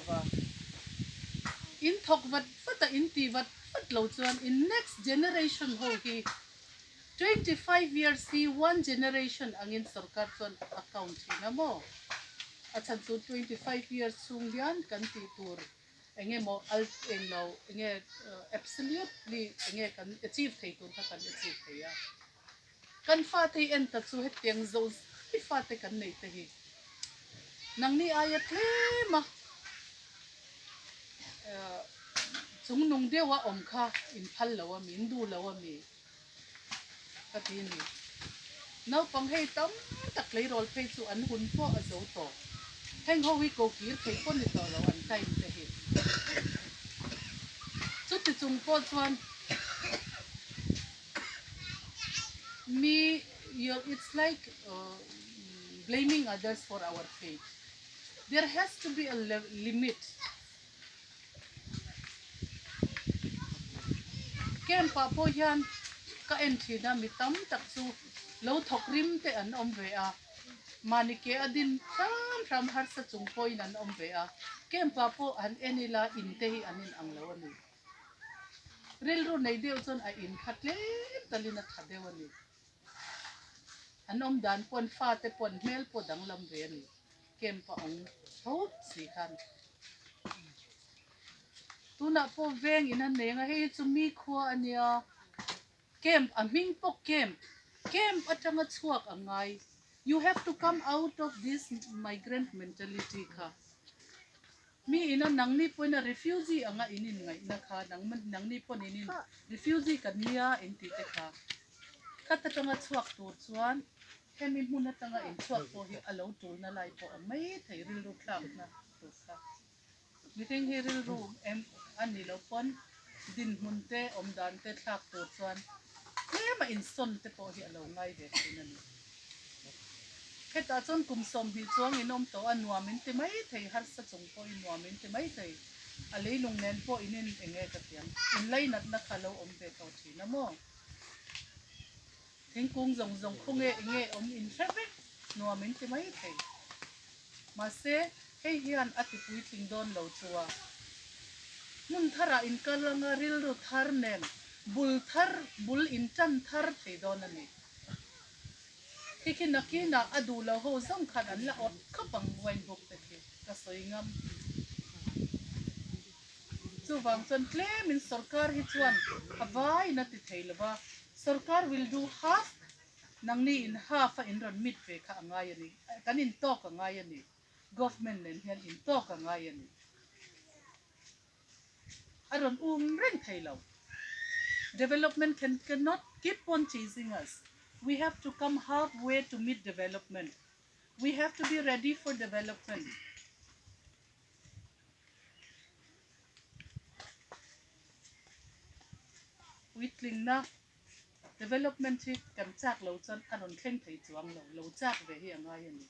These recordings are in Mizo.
lova. In thawk vat vat a, in ti vat vat lo chuan in next generation ho hi 25 years hi one generation angin sorkar chuan a count thin a maw? A chhan chu 25 years chhung hian kan tih tur eng emaw al eng lo eng nge absolutely eng nge kan achieve thei tur kha kan achieve thei a. Kan fate hi en ta chu hetiang zo zai fate kan neih te hi nangni aia tlem a chung nung deuha awm kha in phal lo a mi, in duh lo a mi ka ti a ni. Naupang hei tam tak tleirawl phei chu an hun pawh a zo tawh. Heng ho hi ko kir thei pawh ni tawh lo an time te hi. Chuti chung pawh chuan Mi you it's like blaming others for our fate. There has to be a limit. Camp ah pawh hian ka en thin a mi tam tak chu lo thawk rim te an awm ve a, mahni ke a din hram hram harsa chung pawhin an awm ve a, camp ah pawh han en ila in te hi an in ang lo a ni. Rilru nei deuh chuan a in kha tlem talin a tha deuh a ni. An awm dan pawn fate pawn hmel pawh danglam ve a ni. Camp a awm tho si khan. Tunah pawh veng in a neng a, hei hi chu mi khua a nia. Camp a hming pawh camp, camp atanga chhuak a ngai. You have to come out of this migrant mentality kha. Mi ina nangni pawhin a refugee anga in inngaihna kha nangni pawn in in refugee kan nia in tih te kha khat atanga chhuak tur chuan hemi hmun atanga in chhuak pawh hi a lo tulna lai pawh a mai thei rilru thlakna tur kha mihring hi rilru em a ni lo pawn dinhmun te awm dan te thlak tur chuan tlema insawn te pawh hi a lo ngai ve thin a ni. Hetah chuan kum 20 chuang in awm tawh a, nuam in ti mai thei, harsa chung pawhin nuam in ti mai thei. A leilung nen pawh in in eng nge ka ti ang, in lainatna kha lo awm ve tawh thin a maw? Thingkung zawng zawng khaw nge eng nge awm in hre vek, nuam in ti mai thei. Mahse, hei hian a ti puitling dawn lo chu a. Hmun tharah in kal anga rilru thar nen bul thar, bul in tan thar thei dawn a ni. Khi khi nakinah a duh lo ho zawng khan an la awt khawp ang wine book te khi ka sawi ngam. Chuvang chuan tlemin sorkar hi chuan a vaiin a ti thei lo va, sorkar will do half, nangni in half a in rawn meet ve kha a ngai a ni, kan in tawk a ngai a ni, government nen hian in tawk a ngai a ni. A rawn um reng thei lo. Development can cannot keep on chasing us. We have to come half way to meet development. We have to be ready for development. Puitlingna development hi kan chak lo chuan a rawn thleng thei chuang lo, lo chak ve hi a ngai a ni.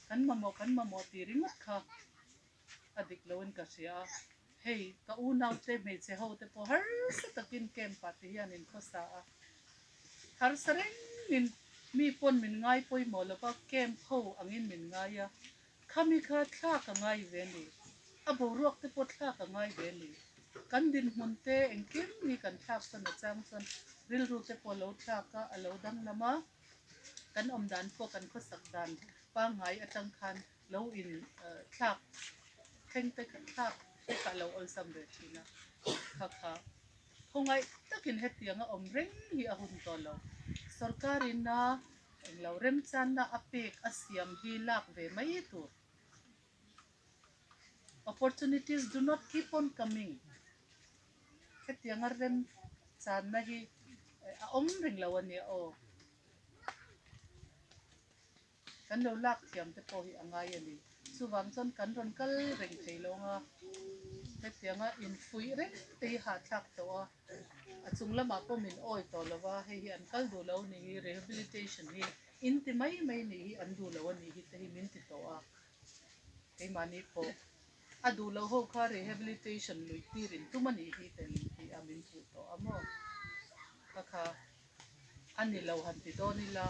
Kan mamawh kan mamawh tih ringawt kha a dik loin ka hria a, hei ka unaute hmeichhe ho te pawh harsa takin camp ah ti hian in khawsa a, harsa rengin mi pawn min ngai pawimawh lova camp ho angin min ngai a, khami kha thlak a ngai ve a ni, a boruak te pawh thlak a ngai ve a ni, kan dinhmun te engkim hi kan thlak chuan a chang chuan rilru te pawh a lo thlak a, a lo danglam a. Kan awm dan pawh kan khawsak dan pangngai atang khan lo in thlak thleng te thlak te kha a lo awlsam ve thin a, kha kha khawngaih takin hetiang a awm reng hi a hun tawh lo. Sorkarin a englo remchanna a pek a siam hi lak ve mai tur. Opportunities do not keep on coming. Hetianga remchanna hi a awm reng lo a nia aw. Kan lo lak thiam te pawh hi a ngai a ni. Chuvang chuan kan rawn kal reng thei lo ang a, hetianga infuih reng te hi hahthlak tawh a, a chung lamah pawh min awi tawh lo va, hei hi an kal duh lo ni hi, rehabilitation hi in ti mai mai nih hi an duh lo a nih hi te hi min ti tawh a, keimahni pawh. A duh loh ho kha rehabilitation lui tir in tum a nih hi te min ti a, min puh tawh a maw? Kha kha a ni lo han ti dawn ila,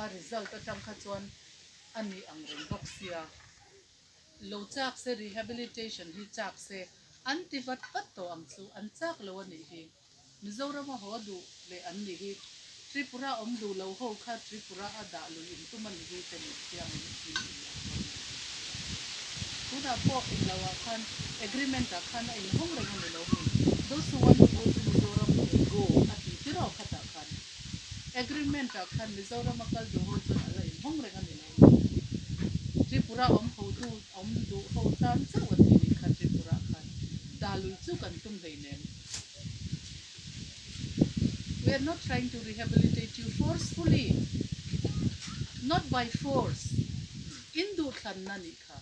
a result atang kha chuan a ni ang reng bawk sia. Lo chak se rehabilitation hi chak se an ti vat vat tawh ang chu an chak lo a nih hi. Mizoram a haw duh leh an nih hi. Tripura awm duh lo ho kha Tripura a dah lui in tum a nih hi te nih thiang in in in a chuan a ni. Tunah pawh in lo ah khan agreement ah khan a inhawng reng a ni lo mi. Those who want to go to Mizoram can go a ti tirh aw khatah khan. Agreement ah khan Mizoram a kal duh ho chuan a la inhawng reng a ni lo mi. Tripura awm ho du awm duh ho tan chauh a ti nih kha Tripura khan dah lui chu kan tum hleinem. We are not trying to rehabilitate you forcefully, not by force. In duhthlanna nih kha.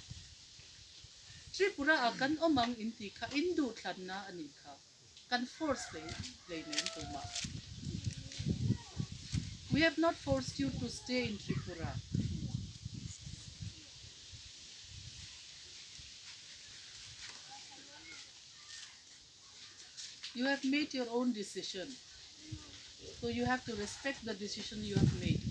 Tripura ah kan awm ang in tih kha in duhthlanna a nih kha. Kan force hlei hleinem tumah. We have not forced you to stay in Tripura. You have made your own decision. So you have to respect the decision you have made.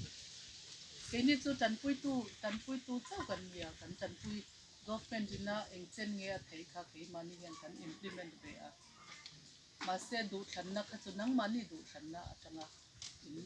Keini chu tanpuitu tanpuitu chauh kan nia, kan tanpui government ina eng chen nge a thei kha keimahni hian kan implement ve a. Mahse duhthlanna kha chu nangmahni duhthlanna atanga in.